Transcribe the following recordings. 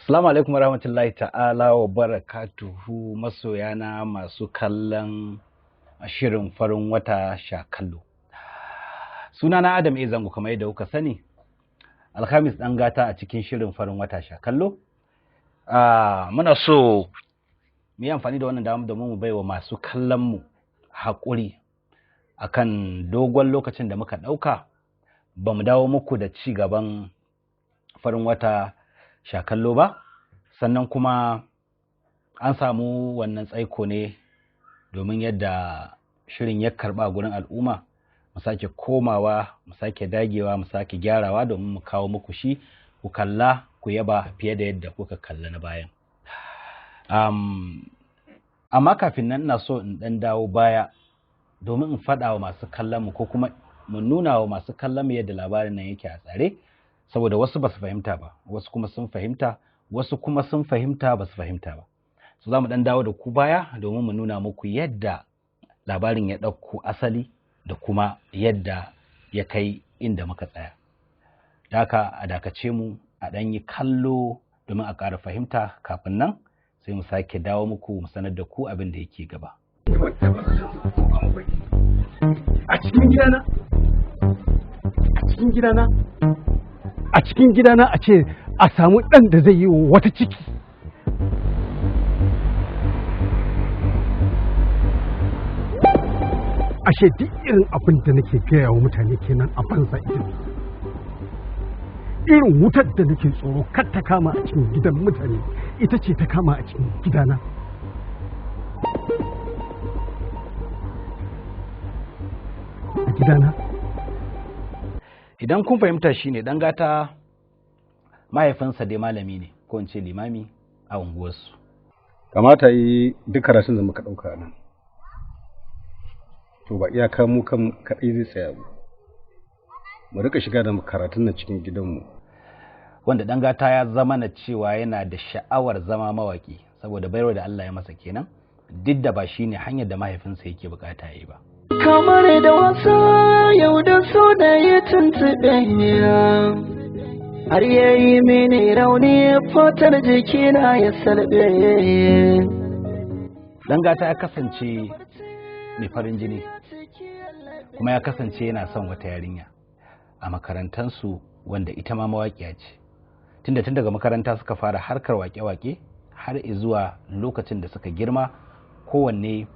Assalamu alaikum warahmatullahi ta'ala wa barakatuhu, masoyana masu kallon shirin Farin Wata Sha Kallo. Sunana Adam A. Zango, kamar yadda kuka sani, Alhamis ɗan gata a cikin shirin Farin Wata Sha Kallo. Muna so mu yi amfani da wannan damar domin mu baiwa masu kallon mu haƙuri akan dogon lokacin da muka ɗauka ba mu dawo muku da ci gaban Farin Wata Sha Kallo ba. Sannan kuma an samu wannan tsaiko ne domin yadda shirin ya karɓa gurin al'umma, mu sake komawa, mu sake dagewa, mu sake gyarawa domin mu kawo muku shi ku kalla ku yaba fiye da yadda kuka kalla na bayan. Amma kafin nan ina so in ɗan dawo baya domin in faɗa wa masu kallon mu, ko kuma mu nuna wa masu kallon mu yadda labarin nan yake a tsare, saboda wasu ba su fahimta ba, wasu kuma sun fahimta, wasu kuma sun fahimta ba su fahimta ba. So za mu ɗan dawo da ku baya domin mu nuna muku yadda labarin ya ɗauko asali da kuma yadda ya kai inda muka tsaya. Da haka a dakace mu a ɗan yi kallo domin a ƙara fahimta, kafin nan sai mu sake dawo muku mu sanar da ku abin da yake gaba. A cikin gidana, a cikin gidana, a cikin gidana a ce a samu ɗan da zai yi wata ciki. Ashe duk irin abin da nake gaya wa mutane kenan a banza ita. Irin wutar da nake tsoro kar ta kama a cikin gidan mutane ita ce ta kama a cikin gidana. A gidana. Idan kun fahimta, shine ɗan gata mahaifinsa dai malami ne, ko in ce limami a unguwarsu. Kamata yi duk karatun da muka ɗauka nan, to ba iyaka mu kan kaɗai zai tsaya ba, mu rika shiga da karatun nan cikin gidanmu. Wanda ɗan gata ya zama na cewa yana da sha'awar zama mawaki saboda baiwar da Allah ya masa kenan, duk da ba shine hanyar da mahaifinsa yake bukata yi ba. Kamar da wasa yau da so da ya tuntuɓe, har ya yi mini rauni, fatar jikina ya salbe. Ɗan gata ya kasance mai farin jini, kuma ya kasance yana son wata yarinya a makarantansu wanda ita ma mawaƙiya ce. Tunda tun daga makaranta suka fara harkar waƙe-waƙe har zuwa lokacin da suka girma, kowanne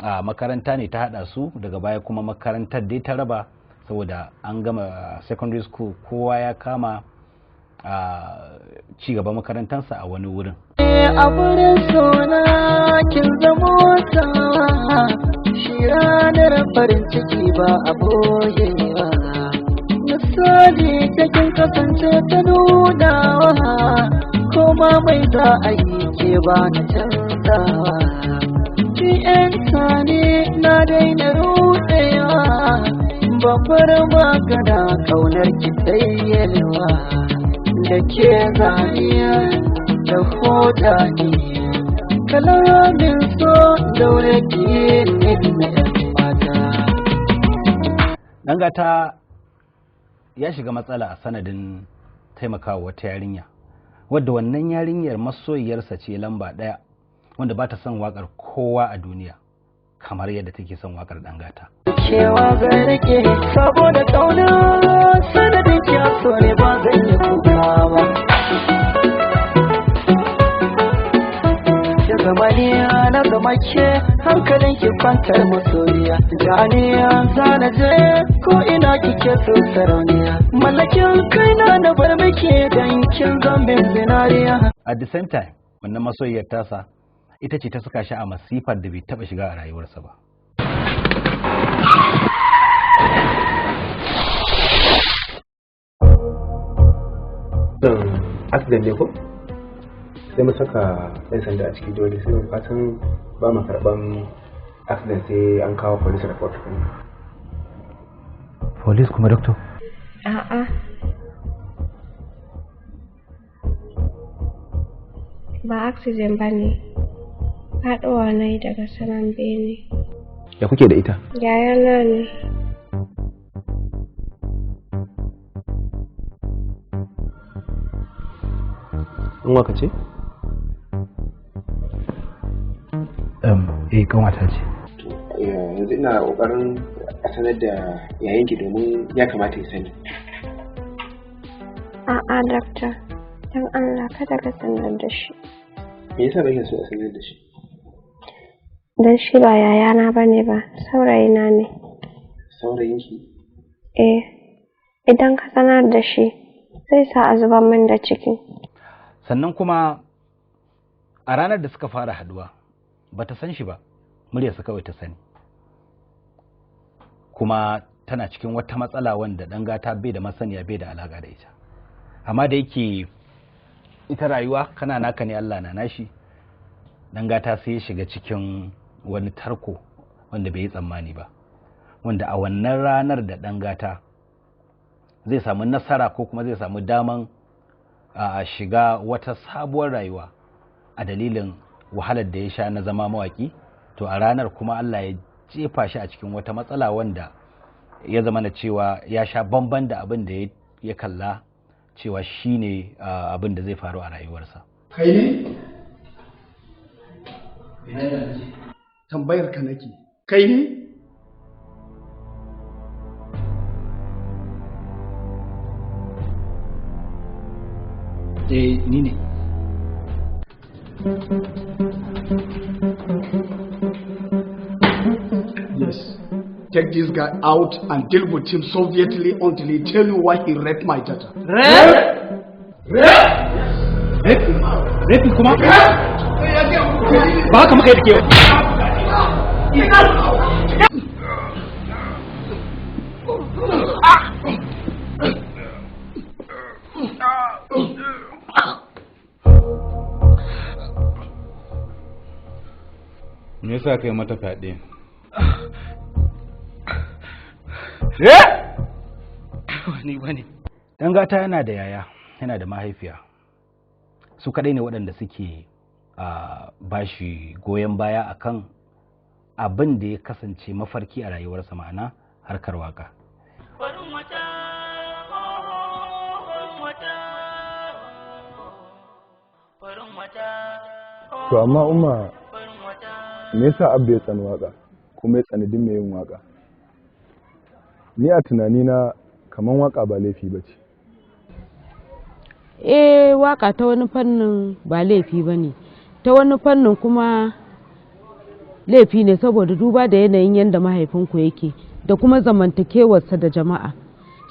a makaranta ne ta haɗa su. Daga baya kuma makarantar dai ta raba, saboda an gama secondary school, kowa ya kama a ci gaba makarantarsa a wani wurin. A wurin sona kin zamo tawa, shi ranar farin ciki ba a boyewa. Misali ta kin kasance ta nunawa, koma mai za a yi ke ba na canzawa. Ki 'yanta ne na daina rudewa, babbar magana kaunar ki tsayyelwa. Da ke zaniya da hoda ne, kalamin so daure ki ne na 'yan mata. Ɗan gata ya shiga matsala a sanadin taimakawa wata yarinya, wadda wannan yarinyar masoyiyarsa ce lamba ɗaya, wanda ba ta son waƙar kowa a duniya kamar yadda take son waƙar ɗan gata. Cewa zan rike saboda kauna sanadin kya so ne, ba zan yi kuka ba. Ki zama ni na zama ke, hankalin ki kwantar masoyiya. Janiya zana je ko ina kike so sarauniya. Mallakin kaina na bar miki dan kin zambin zinariya. At the same time, wannan masoyiyar tasa ita ce ta saka shi a masifar da bai taɓa shiga a rayuwarsa ba. Accident ne ko sai mu saka ɗan sanda a ciki dole, sai mu fatan ba mu karɓan accident sai an kawo police report. Police kuma, doctor? A'a. Ba accident ba ne. Faɗowa na yi daga saman bene. Ya kuke da ita? Yayana ne. In waka ce? Eh, kanwata ce. Yanzu ina kokarin a sanar da yayanki domin ya kamata ya sani. A'a, dakta. Don Allah kada ka sanar da shi. Me yasa baki so a sanar da shi? Don shi ba yayana ba ne ba, saurayina ne. Saurayinki? Eh, idan ka sanar da shi, zai sa a zubar min da ciki. Sannan kuma a ranar da suka fara haduwa, ba ta san shi ba, muryarsa kawai ta sani. Kuma tana cikin wata matsala wanda ɗan gata bai da masaniya, bai da alaƙa da ita. Amma da yake ita rayuwa kana naka ne, Allah na nashi, ɗan gata sai ya shiga cikin wani tarko wanda bai yi tsammani ba, wanda a wannan ranar da ɗan gata zai samu nasara ko kuma zai samu daman a shiga wata sabuwar rayuwa a dalilin wahalar da ya sha na zama mawaki, to a ranar kuma Allah ya jefa shi a cikin wata matsala wanda ya zama na cewa ya sha bamban da abin da ya kalla cewa shi ne abin da zai faru a rayuwarsa. Kai ne? Tambayar ka nake. Kai ne? Eh, ni ne. Yes. Take this guy out and deal with him sovietly until he tell you why he raped my daughter. Rape? Rape? Rape kuma? Ba haka muka yi da ke ba. Me yasa kai mata fyaɗe? Eh? Ni bane. Dan gata yana da yaya, yana da mahaifiya. Su kaɗai ne waɗanda suke bashi goyon baya akan abin da ya kasance mafarki a rayuwarsa, ma'ana harkar waka. To amma Umma, me yasa Abba ya tsani waka kuma ya tsani duk mai yin waka? Ni a tunanina kaman waka ba laifi ba ce. Eh, waka ta wani fannin ba laifi ba ne, ta wani fannin kuma laifi ne, saboda duba da yanayin yadda mahaifinku yake da kuma zamantakewarsa da jama'a.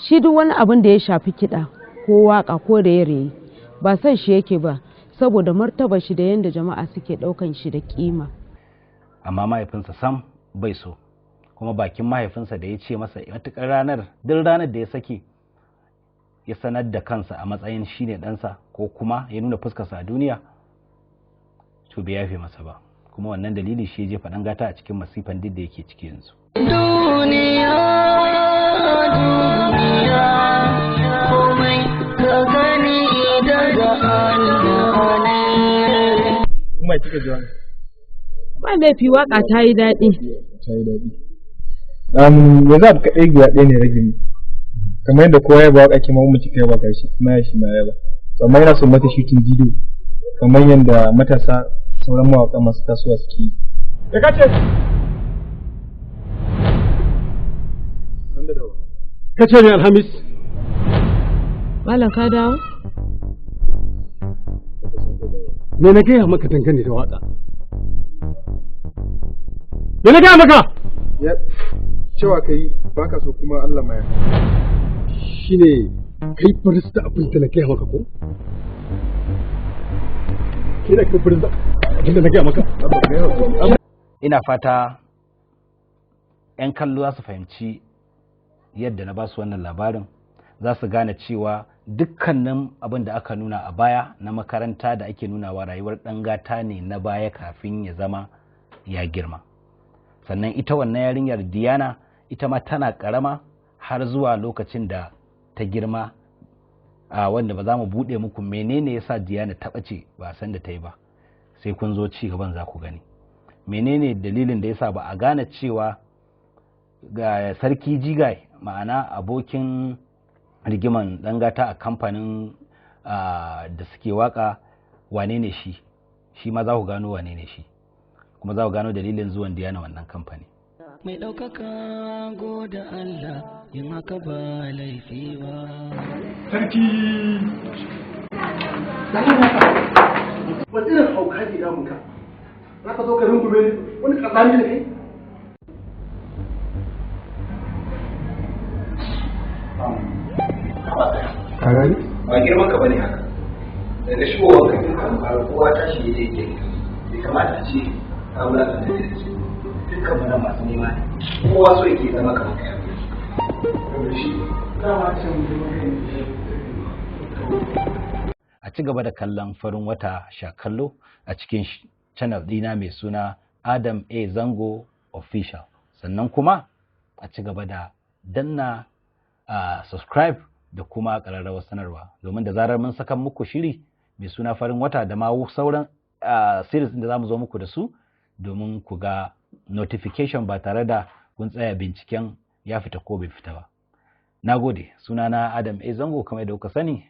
Shi duk wani abin da ya shafi kiɗa ko waka ko raye-raye ba son shi yake ba, saboda martaba shi da yadda jama'a suke ɗaukan shi da kima. Amma mahaifinsa sam bai so, kuma bakin mahaifinsa da ya ce masa matuƙar ranar, duk ranar da ya sake ya sanar da kansa a matsayin shine ɗansa ko kuma ya nuna fuskarsa a duniya, to bai yafe masa ba. Kuma wannan dalili shi ya jefa ɗan gata a cikin masifan duk da yake ciki yanzu. Duniya, duniya, komai ka gani daga Allah ne. Umma, kika ji wani? Ba laifi, waka ta yi daɗi. Ta yi daɗi. Yanzu abu kaɗai guda ɗaya ne rage mu. Kamar yadda kowa ya ba waka, kima Umma kika yaba, gashi kuma ya shi ma yaba. To amma yana son mata shooting video kamar yadda matasa sauran mawaƙa masu tasowa suke yi. Da ka ce? Ka ce ne Alhamis? Malam, ka dawo? Me na gaya maka dangane da waka? Me na gaya maka? Ya cewa kai baka so kuma Allah ma ya. Shine kai farista abin da na gaya maka ko? Kai da kai farista abin da na gaya maka? Ina fata 'yan kallo za su fahimci yadda na basu wannan labarin, za su gane cewa dukkanin abin da aka nuna a baya na makaranta da ake nunawa rayuwar ɗan gata ne na baya kafin ya zama ya girma. Sannan ita wannan yarinyar Diana, ita ma tana karama har zuwa lokacin da ta girma, a wanda ba za mu buɗe muku menene yasa Diana ta ɓace ba a san da ta yi ba, sai kun zo ci gaban za ku gani menene dalilin da yasa ba a gane cewa ga Sarki Jigai, ma'ana abokin rigiman ɗan gata a kamfanin da suke waka. wane ne shi, shi ma za ku gano wane ne shi, kuma za ku gano dalilin zuwan Diana wannan kamfani. Mai ɗaukaka goda Allah yin haka ba laifi ba. Sarki! Wani irin hauka ke damun ka? Za ka zo ka rungume ni wani ƙazami da kai? Ka gani? Ba girman ka bane haka. Daga shigowar ka dukkan fara kowa tashi ya je yake. Bai kamata a ce ka wulaƙanta da shi. Dukkan mu nan masu nema ne. Kowa so yake zama kamar kai. A ci gaba da kallon Farin Wata Sha Kallo a cikin channel ɗina mai suna Adam A Zango Official. Sannan kuma a ci gaba da danna subscribe da kuma ƙararrawar sanarwa, domin da zarar mun saka muku shiri mai suna Farin Wata da ma sauran series da za mu zo muku da su, domin ku ga notification ba tare da kun tsaya binciken ya fita ko bai fita ba. Na gode, sunana Adam A Zango, kamar yadda kuka sani,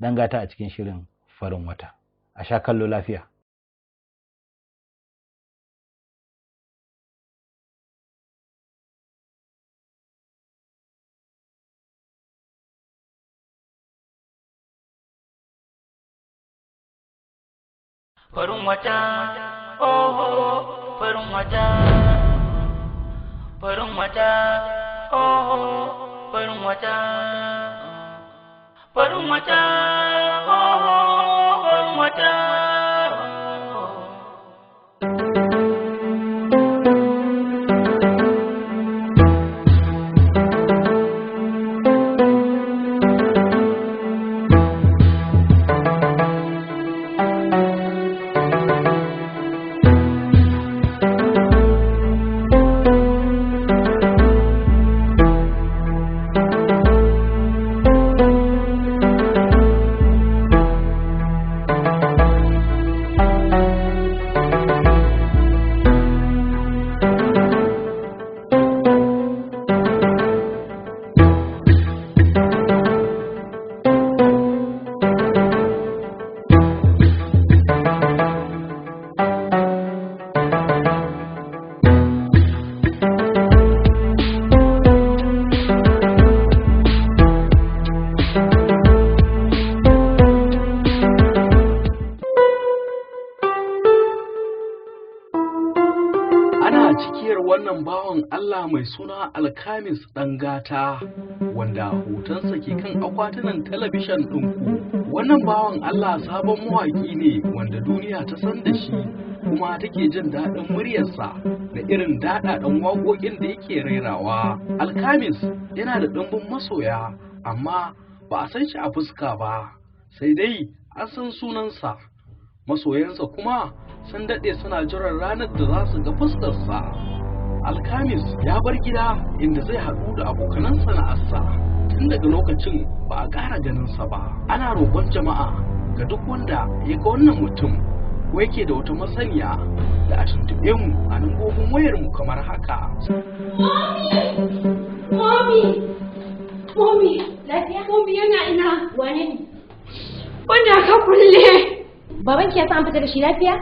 dan gata a cikin shirin Farin Wata. A sha kallo lafiya. Farin wata, oh, farin wata, farin wata, oh, farin wata, farin wata, oh, farin wata. Ana cikiyar wannan bawan Allah mai suna Alkamis Ɗangata, wanda hotonsa ke kan akwatunan talabishin ɗinku. Wannan bawan Allah sabon mawaƙi ne wanda duniya ta san da shi kuma take jin daɗin muryarsa da irin daɗaɗen waƙoƙin da yake rairawa. Alkamis yana da ɗumbin masoya, amma ba a san shi a fuska ba, sai dai an san sunansa. Masoyansa kuma sun daɗe suna jiran ranar da za su ga fuskarsa. Alkamis ya bar gida inda zai haɗu da abokanan sana'arsa. Tun daga lokacin ba a ƙara ganinsa ba. Ana roƙon jama'a ga duk wanda ya ga wannan mutum ko yake da wata masaniya da a tuntuɓe mu a lambobin wayarmu kamar haka. Mommy! Mommy! Lafiya? Mommy yana ina? Wane ne? Wanda aka kulle. Babanki ya san an fita da shi lafiya?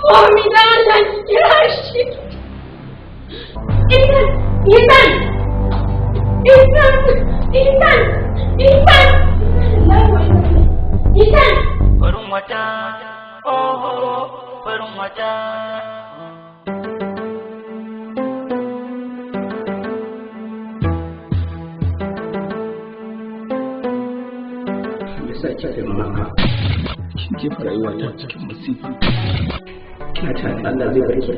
Mommy, na Allah ki kira shi. Ethan! Ethan! Ethan! Ethan! Ethan! Ethan! Farin wata, oh, farin wata. Me yasa kika yi mana? Kin jefa rayuwata cikin masifa. Kina tunanin Allah zai bar ki?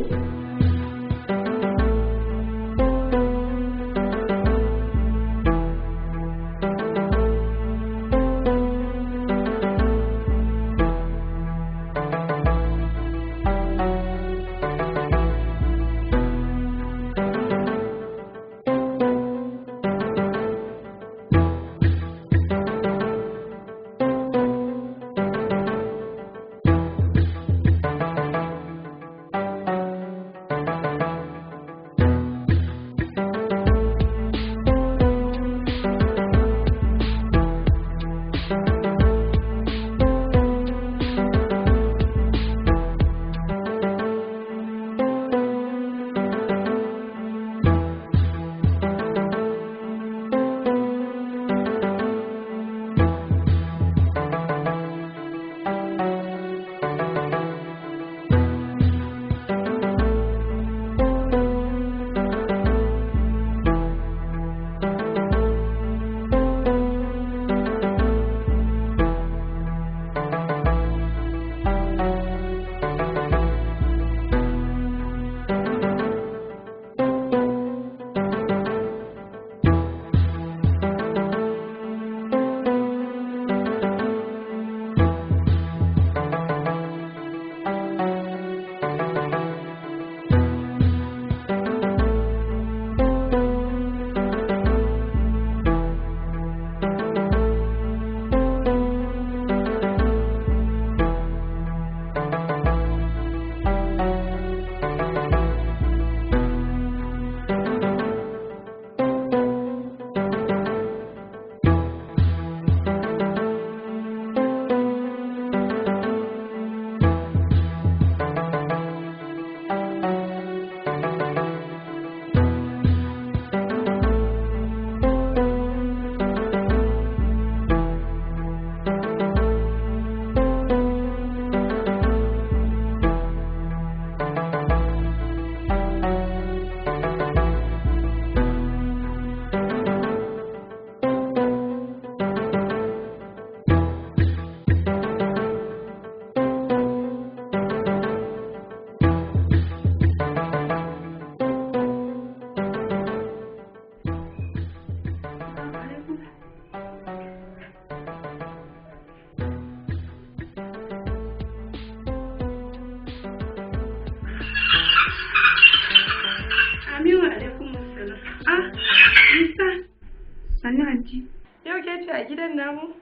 ce a gidan namu?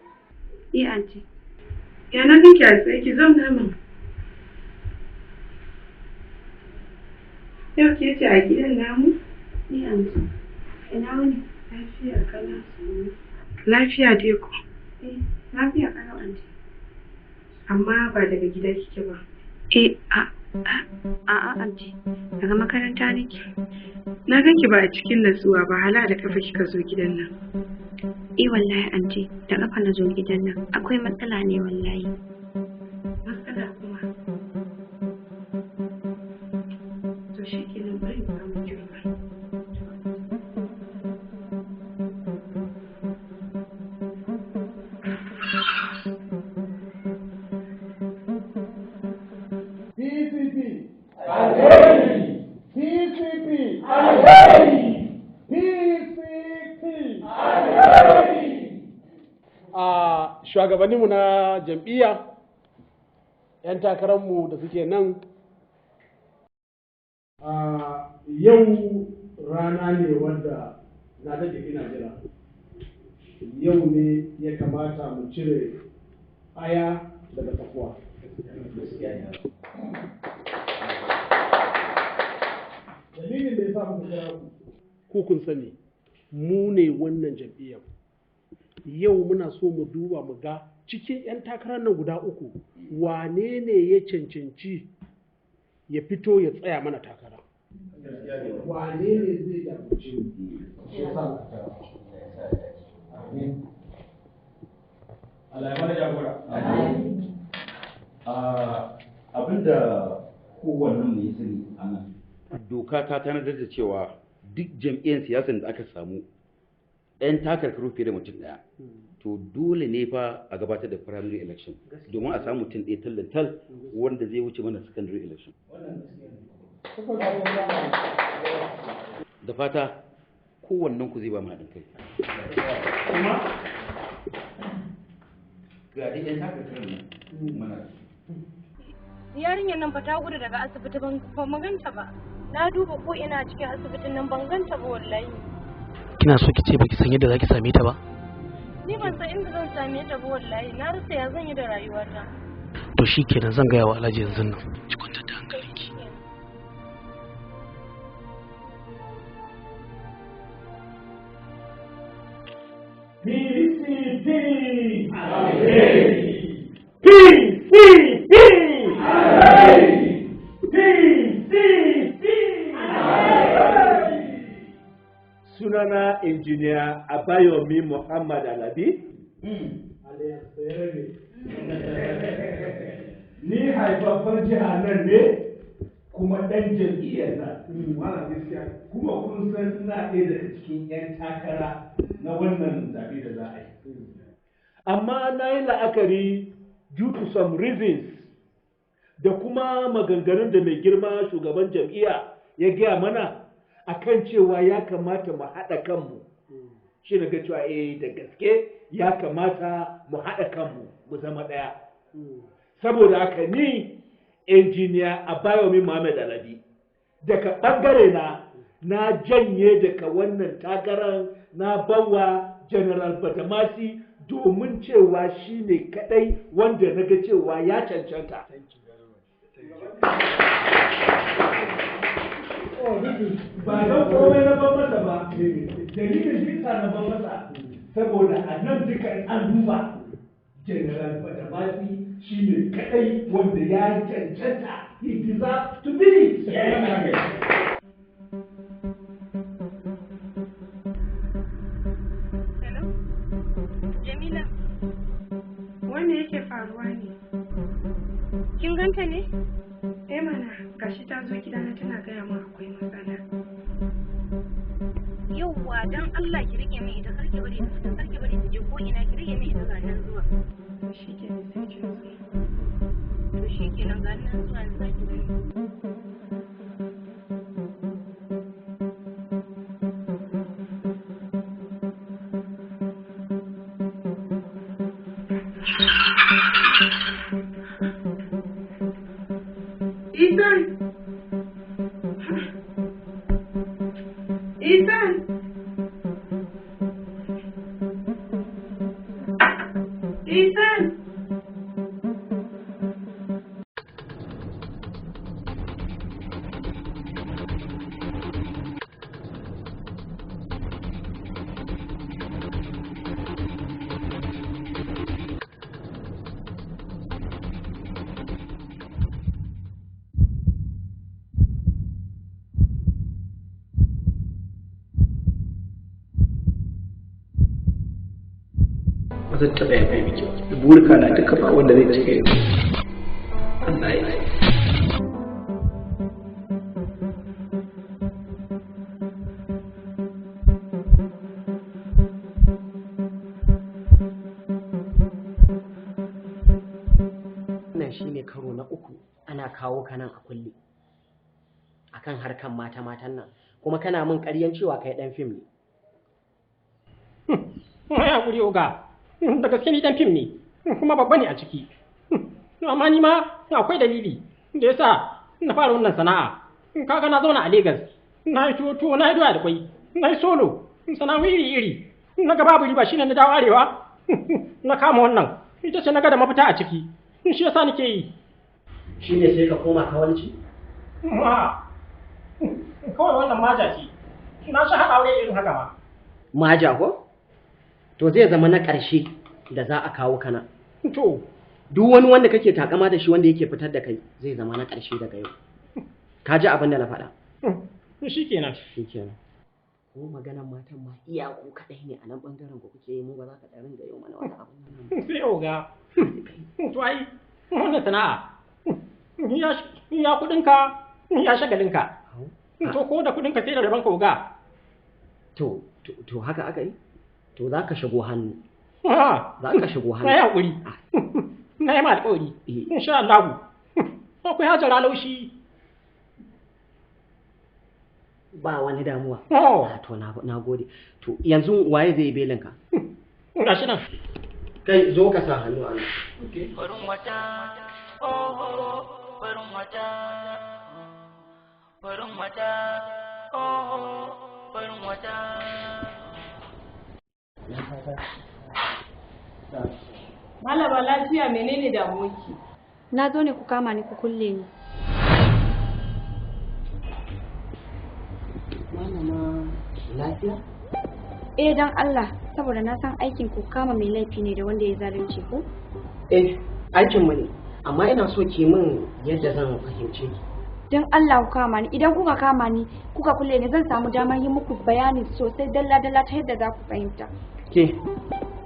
Eh anti. Ya na ganki a tsaye ki zauna min. Yau ke ce a gidan namu? Eh anti. Ina wuni? Lafiya kalau. Lafiya dai ko? Eh, lafiya kalau anti. Amma ba daga gida kike ba. Eh, a'a anti, daga makaranta nake. Na ganki ba a cikin natsuwa ba, hala da kafa kika zo gidan nan. Eh wallahi anti, da kafa na zo gidan nan. Akwai matsala ne wallahi. Matsala kuma? To shikenan bari in samu girma. PCP Alheri PCP Alheri PCP Alheri. A shugabanninmu na jam'iyya, 'yan takararmu da suke nan, a yau rana ne wanda na daɗe ina jira. Yau ne ya kamata mu cire aya daga tsakuwa. Dalilin da ya sa muka kira ku, kun sani, mu ne wannan jam'iyyar. Yau muna so mu duba mu ga cikin 'yan takarar nan guda uku, wane ne ya cancanci ya fito ya tsaya mana takara? Wane ne zai jagorance mu? Shi ya sa muka kira ku. Allah ya mana jagora. Abinda kowannen mu ya sani a nan. Doka ta tanadar da cewa duk jam'iyyar siyasar da aka samu 'yan takarkaru fiye da mutum ɗaya, to dole ne fa a gabatar da primary election domin a samu mutum ɗaya tallantal wanda zai wuce mana secondary election. Da fata kowannen ku zai ba mu haɗin kai. Kuma ga dai 'yan takarkarun nan muna da su. Yarinyar nan fa ta gudu daga asibiti, ban ganta ba. Na duba ko ina cikin asibitin nan ban ganta ba wallahi. Kina so ki ce baki san yadda zaki same ta ba? Ni ban san inda zan same ta ba wallahi. Na rasa ya zan yi da rayuwata. To shikenan, zan gaya wa Alhaji yanzu nan. Ki kwantar da hankalinki. PCP Alheri PCP Alheri PCP Alheri. Sunana Injiniya Abayomi Muhammad Alabi. Ni haifaffen jiha nan ne kuma ɗan jam'iyyar nan. Kuma kun san ina ɗaya daga cikin 'yan takara na wannan zaɓe da za a yi. Amma na yi la'akari due to some reasons da kuma maganganun da mai girma shugaban jam'iyya ya gaya mana akan cewa ya kamata mu haɗa kanmu. Shi na ga cewa eh da gaske ya kamata mu haɗa kanmu mu zama ɗaya. Saboda haka ni Injiniya Abayomi Muhammad Alabi daga ɓangare na na janye daga wannan takarar, na bawa General Badamasi domin cewa shi ne kaɗai wanda na ga cewa ya cancanta. Ba don komai na ban masa ba, dalilin shi sa na ban masa saboda a nan duka in an duba General Badamasi shi ne kaɗai wanda ya cancanta. He deserves to be it. Hello? Jamila, Wanda yake faruwa ne? Kin ganta ne? Eh mana, gashi ta zo gidana tana gaya min akwai matsala. Yauwa, dan Allah ki rike min ita, kar ki bari ta fita, kar ki bari ta je ko ina, ki rike min ita ga nan zuwa. To shikenan, sai kin zo. To shikenan, ga nan zuwa yanzu zaki gani. Ethan! Ethan! Isan! Ba zan taɓa yafe miki ba. Burika na duka ba wanda zai cika yau. Allah ya yi. Wannan shine karo na uku ana kawo ka nan a kulle akan harkan mata matan nan, kuma kana min ƙaryan cewa kai ɗan fim ne. Ai hakuri oga, da gaske ni dan fim ne, kuma babba ne a ciki. Amma ni ma akwai dalili da yasa na fara wannan sana'a. Kaga na zauna a Legas, na yi tuwo tuwo, na yi doya da kwai, na yi solo, sana'o'i iri iri. Na ga babu riba shine na dawo arewa, na kama wannan. Ita ce na ga da mafita a ciki, shi yasa nake yi. Shine sai ka koma kawalci? Ma, kawai wannan maja ce, na sha haɗa aure irin haka ma. Maja ko? To zai zama na ƙarshe da za a kawo kana. To. Duk wani wanda kake takama da shi wanda yake fitar da kai zai zama na ƙarshe daga yau. Ka ji abin da na faɗa? Shi kenan. Shi kenan. Ko maganan matan ma iya ku kaɗai ne a nan ɓangaren ku kuke yi, mu ba za ka ɗan ringa yau mana wani abu. Sai oga. To ai wannan sana'a ya kuɗinka ya shagalinka. To ko da kuɗinka sai da rabonka oga. To, to haka aka yi? To za ka shigo hannu. Za ka shigo hannu. Na yi haƙuri. Na yi ma alƙawari. Insha Allah. Akwai Hajara laushi. Ba wani damuwa. To na gode. To yanzu waye zai yi belin ka? Gashi nan. Kai zo ka sa hannu a nan. Farin wata, oh, farin wata, farin wata, oh, farin wata. Malama lafiya, menene damuwarki? Na zo ne ku kama ni ku kulle ni. Malama lafiya? Eh dan Allah, saboda na san aikin ku kama mai laifi ne da wanda ya zalunce ku. Eh, aikin mu ne, amma ina so ki min yadda zan fahimce ki. Dan Allah ku kama ni, idan kuka kama ni kuka kulle ni zan samu damar yi muku bayani sosai dalla dalla ta yadda za ku fahimta. Ke,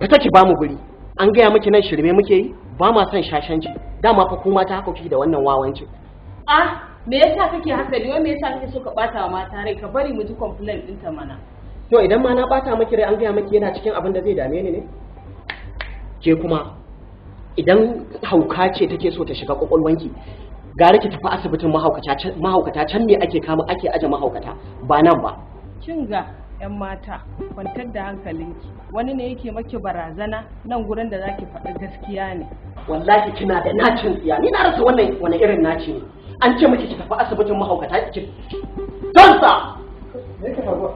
fita ki ba mu guri. An gaya miki nan shirme muke yi, ba ma son shashanci. Dama fa kuma ta haka kuke da wannan wawancin. Ah, me yasa kake haka ne? Wai me yasa kake so ka bata wa mata rai? Ka bari mu ji complaint ɗinta mana. To idan ma na bata miki rai an gaya miki yana cikin abin da zai dame ni ne? Ke kuma idan hauka ce take so ta shiga kwakwalwanki, gara ki tafi asibitin mahaukata can ne ake kama ake aje mahaukata ba nan ba. Kin ga 'yan mata, kwantar da hankalinki. Wani ne yake maki barazana nan gurin da zaki faɗi gaskiya ne. Wallahi kina da nacin tsiya, ni na rasa wannan wani irin naci ne. An ce miki ki tafi asibitin mahaukata ki don sa. Me yake faruwa?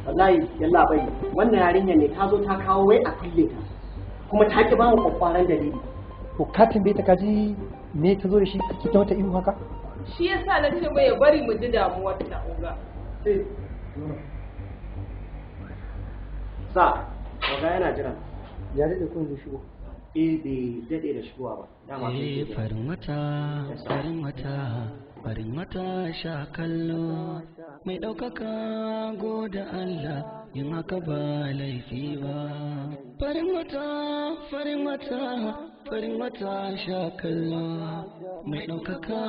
Wallahi yalla bai, wannan yarinya ne ta zo ta kawo wai a kulle ta. Kuma ta ki ba mu kwakwaran dalili. To ka tambaye ta kaji me ta zo da shi kake ta mata ihu haka? Shi yasa na ce mai ya bari mu ji damuwar ta oga. Sa, oga yana jira. Ya daɗe kun zai shigo. Eh bai daɗe da shigowa ba. Dama kai Eh ke jira. farin wata, farin wata, farin wata sha kallo. Mai ɗaukaka goda Allah, yin haka ba laifi ba. Farin wata, farin wata, farin wata sha kallo. Mai ɗaukaka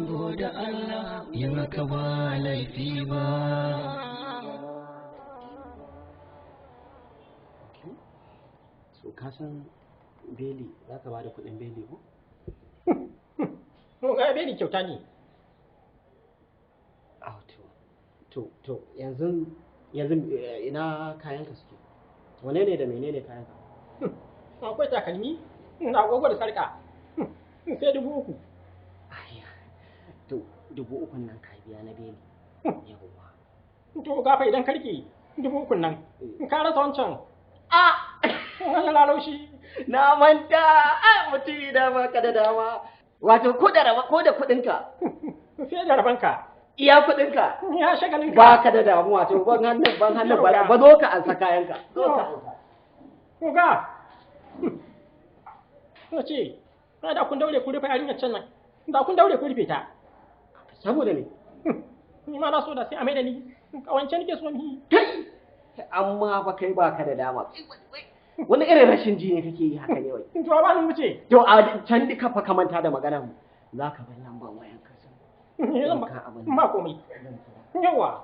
goda Allah, yin haka ba laifi ba. So ka san beli za ka bada kuɗin beli ko? Oga beli kyauta ne. Ah, to yanzu yanzu ina kayanka suke? Wane ne da menene kayanka? Akwai takalmi, na agogo da sarƙa. Sai 3000. To 3000 nan ka biya na beli. Yawwa. To gafa idan ka rike 3000 nan, in ka rasa wancan. A! Wani lalaushi. Na manta, ai mutumi da baka da dama. Wato ko da raba ko da kuɗinka. Fiye da rabanka. Iya kuɗinka. Ya shagalinka. Baka da damuwa to ban hannun ban hannun ba zo ka ansa kayanka. Zo ka ansa. Oga. Na ce, na da kun daure ku rufe yarinyar can nan. Da kun daure ku rufe ta. Saboda me? Ni ma na so da sai a maida ni. Kawance nake so ni. Kai! Amma fa kai baka da dama. Wani irin rashin ji ne kake yi haka ne wai? To ba ni wuce. To a can duka fa ka manta da magana mu. Za ka bar lambar wayan ka san. Ba komai. Yawa.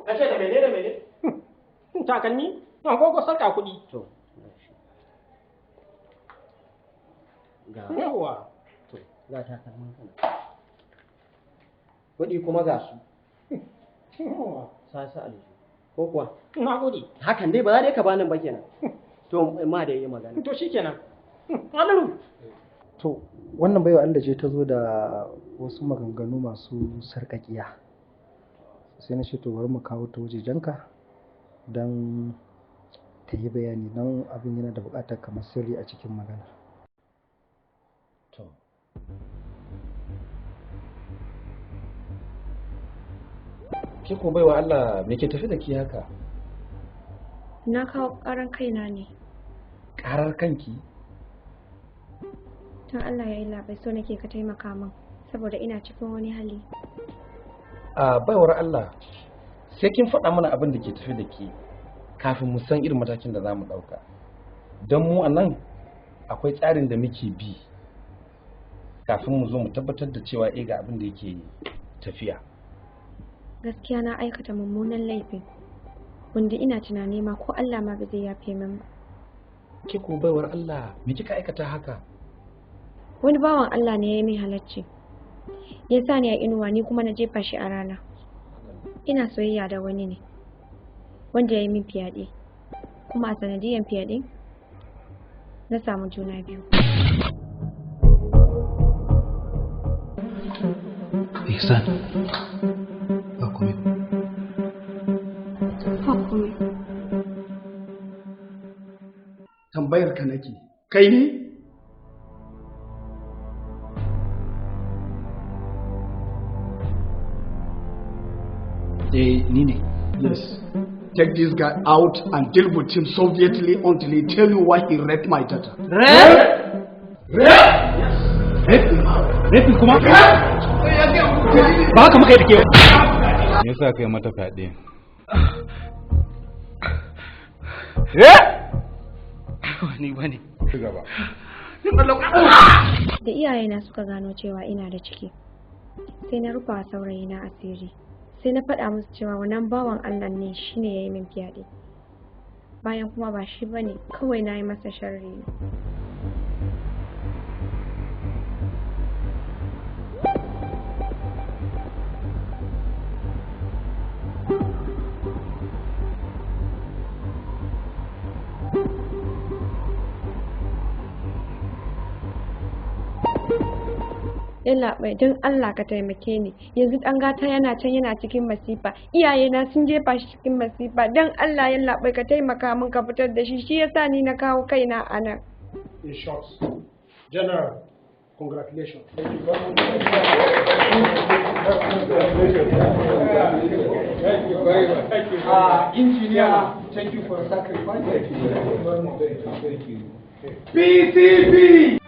Ka ce da mene da mene? Takalmi, agogo, sarka, kuɗi. To. Ga. Yawa. To, ga takalmin ka. Kuɗi kuma ga su. Yawa. Sa su aljihu. Ko kuwa? Na gode. Hakan dai ba za dai ka bani ba kenan. To ma da yi magana. To shikenan. Alalu. To wannan baiwa Allah ce ta zo da wasu maganganu masu sarƙaƙiya. Sai na ce to bari mu kawo ta wajejenka don ta yi bayani don abin yana da buƙatar kamar sirri a cikin magana. To. Ke ko baiwa Allah me ke tafi da ke haka? Na kawo ƙaran kaina ne. Ƙarar kanki? Don Allah ya yi labai so nake ka taimaka min saboda ina cikin wani hali. A baiwar Allah sai kin faɗa mana abin da ke tafi da ke kafin mu san irin matakin da za mu ɗauka. Don mu a nan akwai tsarin da muke bi kafin mu zo mu tabbatar da cewa eh ga abin da yake tafiya. Gaskiya na aikata mummunan laifi wanda ina tunani ma ko Allah ma ba zai yafe min ba. Ke ko baiwar Allah me kika aikata haka? Wani bawan Allah ne ya yi min halacci. Ya sa ni a inuwa ni kuma na jefa shi a rana. Ina soyayya da wani ne wanda ya yi min fyaɗe kuma a sanadiyan fyaɗe na samu juna biyu. Ihsan, ba komai. Ba komai. Tambayar ka nake, kai ne? Eh, ni ne. Yes. Take this guy out and deal with him sovietly until he tell you why he raped my daughter. Rape? Rape? Yes. Rape? Rape kuma? Ba haka muka yi da ke. Me yasa kai mata fyaɗe? Eh? Ni ba ne. Ci gaba. Da iyayena suka gano cewa ina da ciki, sai na rufa wa saurayina asiri. Sai na faɗa musu cewa wannan bawan Allah ne shine ya yi min fyaɗe. Bayan kuma ba shi ba ne, kawai na yi masa sharri ne. Yallaɓai, don Allah ka taimake ni, yanzu ɗan gata yana can yana cikin masifa, iyayena sun jefa shi cikin masifa, don Allah yallaɓai ka taimaka min ka fitar da shi, shi yasa ni na kawo kaina a nan. In short, General, congratulations. Thank you very much. Thank you very much. Thank you. Engineer, thank you for the sacrifice. Thank you very much. Thank you. PCP!